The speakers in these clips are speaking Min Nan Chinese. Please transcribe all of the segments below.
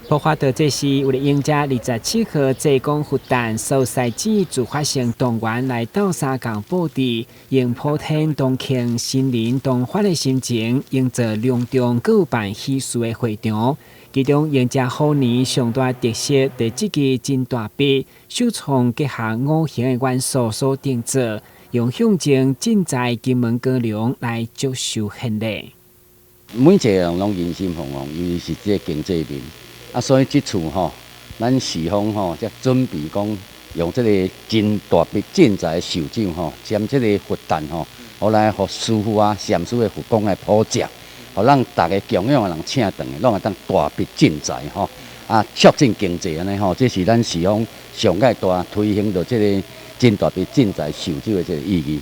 普法道濟寺為了迎接27號濟公佛誕，所有獅子自發性動員來鬥相共布置，用普天同慶、新年同歡的心情，營造隆重閣辦喜事的會場。其中迎接虎年上大特色，就這支真大筆，首創結合五行的元素所定做，用象徵進財金門光榮來祝壽獻禮。每一个人攏人心惶惶，尤其是這个經濟面。啊，所以這次吼，咱寺方吼才準備講用這个真大筆賑財壽酒吼，將這个佛誕吼，予來予師父啊、禪師的佛光來普照，予咱逐个供養的人請轉來，攏會當大筆賑財吼，啊，促進經濟按呢吼，這是咱寺方上蓋大推行著這个真大筆賑財壽酒的這个意義。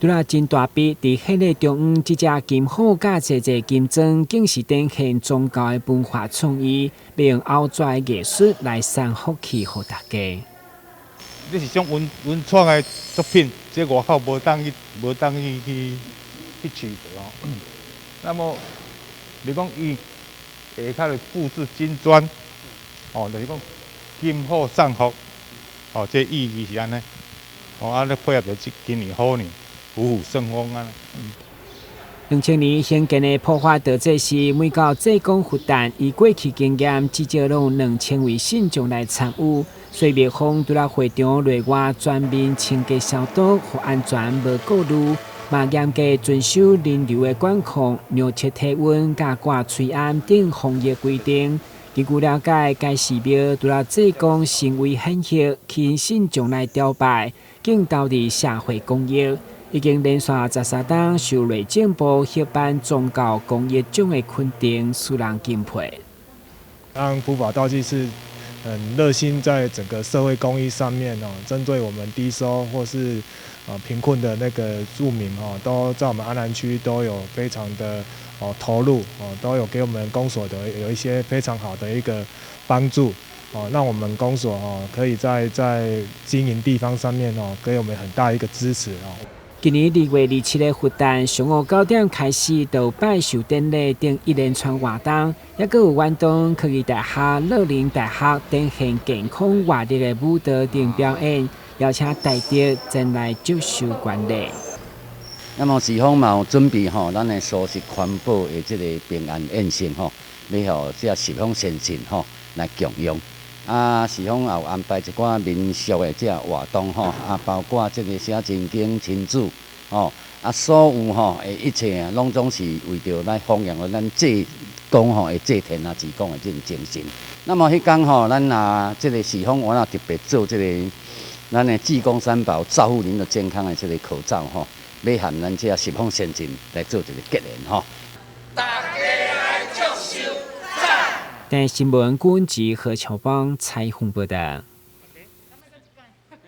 除了真大筆，佇獻禮中央，這隻金虎佮濟濟金裝，更是展現宗教的文化創意，欲用拗紙的藝術來送福氣予大家。這是種文創的作品，這外口無當去無當去去去取得哦。那麼，你講伊下跤的布置金磚，哦，就是講金虎送福，哦，這意義是按呢。哦，啊，咧配合著這今年虎年。虎虎生風啊！2000年興建的普法道濟寺，每到濟公佛誕，依過去經驗，至少攏有2000位信眾來參與。所以廟方除了會場內外全面清潔消毒，予安全無顧慮，嘛嚴格遵守人流的管控，量測體溫、佮掛喙罨等防疫規定。根據了解，該寺廟除了濟公神威顯赫，吸引信眾來朝拜，更投入社會公益。已經連續13冬受內政部協辦宗教公益獎的肯定，使人敬佩。當普法道濟寺很熱心在整個社會公益上面哦，針對我們低收或是貧困的那個住民哦，都在我們安南區都有非常的哦投入哦，都有給我們公所的有一些非常好的一個幫助哦，讓我們公所哦可以在經營地方上面哦，給我們很大一個支持哦。今年2月27的佛誕，上午9點開始，就拜壽典禮等一連串活動，猶閣有遠東科技大學、樂齡大學展現健康活力的舞蹈等表演，邀請大德前來接受觀禮。那麼寺方嘛有準備吼，咱的素食環保的這個平安宴席吼，欲予這十方善信吼來共用。啊，寺方也有安排一寡民俗的這活動吼，啊，包括這個寫真經、親子吼，啊，所有吼的一切啊，攏總是為著來弘揚咱濟公吼的濟天啊，濟公的這種精神。那麼彼工吼，咱啊，這個寺方我也特別做這個咱的濟公三寶照護您的健康的這個口罩吼，欲和咱這十方善信來做一個結緣吼。大家來祝壽，讚！台視新聞郭文吉何喬邦採訪報道。